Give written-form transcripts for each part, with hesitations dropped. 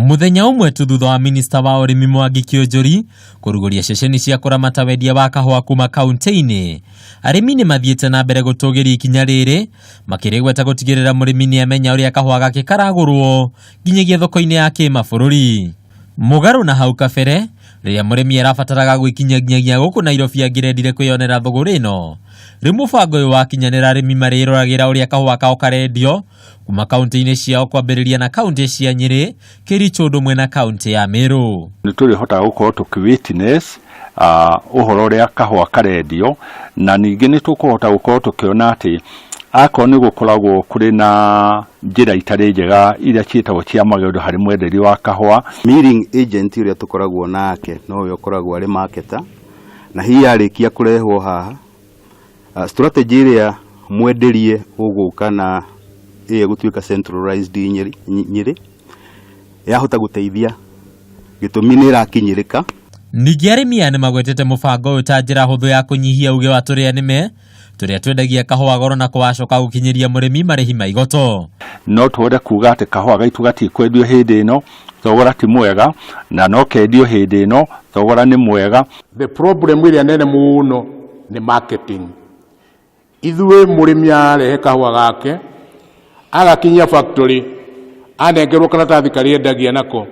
Mũthenya ũmwe tu thutha wa minista wa ũrĩmi Mwangi Kĩũnjũri kũrugũria ceceni cia kũramata wendia wa kahũa kuma kaunti-inĩ, arĩmi nĩ mathiĩte na mbere gũtũgĩria ikinya rĩrĩ makĩrĩgweta gũtigĩrĩra mũrĩmi nĩ amenya ũrĩa kahũa gake karagũrwo nginyagia thoko-inĩ ya kĩmabũrũri. Mũgarũ na hau kabere, rĩrĩa mũrĩmi arabataraga gwĩkinyia nginyagia gũkũ Nairobi angĩrendire kwĩyonera thũgũrĩ ĩno, rĩu mũbango ũyũ wakinyanĩra arĩmi marĩroragĩra ũrĩa kahũa kao karendio kuma kaunti-inĩ ciao kwambĩrĩria na kaunti cia Nyĩrĩ, Kericho ũndũ ũmwe na kaunti ya Meru. Nĩ tũrĩhotaga gũkorwo tũkĩ witness ũhoro ũrĩa kahũa karendio, na ningĩ nĩ tũkũhota gũkorwo tũkĩona atĩ akorwo nĩ gũkoragwo kũrĩ na njĩra itarĩ njega iria ciĩtagwo cia magendo harĩ mwenderia wa kahũa. Milling agent ũrĩa tũkoragwo nake nowe ũkoragwo arĩ marketer, na hihi arĩkia kũrehwo haha strategy ĩrĩa mwenderie ũgũka na ĩyo ĩgũtuĩka centralized Nyĩrĩ yahota gũteithia gĩtũmi nĩ ĩrakinyĩrĩka. Ningĩ arĩmi aya nĩ magwetete mũbango ũyũ ta njĩra hũthũ ya kũnyihia uge wa tũrĩa nĩme tũrĩa twendagia kahũa goro na kũwacoka gũkinyĩria mũrĩmi marĩhi ma igoto. No tũhote kuga atĩ kahũa gaitũ gatikwendio hĩndĩ ĩno, thogora ti mwega, na no kendio hĩndĩ ĩno, thogora nĩ mwega. The problem ĩrĩa nene mũno nĩ marketing. Ithuĩ mũrĩmi arehe kahũa gake agakinyia factory anengerwo karatathi karĩa endagia nako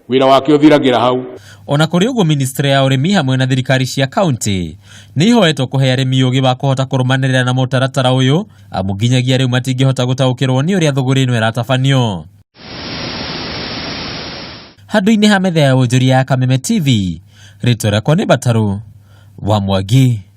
wĩra wake ũthiragĩra hau. Ona kũrĩ ũguo ministry ya ũrĩmi hamwe na thirikari cia kaunti nĩ ihoetwo kũhe arĩmi ũgĩ wa kũhota kũrũmanĩrĩra na mũtaratara ũyũ amu nginyagia rĩu matingĩhota gũtaũkĩrwo nĩ ũrĩa thũgũrĩ ĩno ĩratabanio. Handũ-inĩ ha metha ya wonjoria ya Kameme TV, rĩtwa rĩakwa nĩ Batarũ wa Mwangi.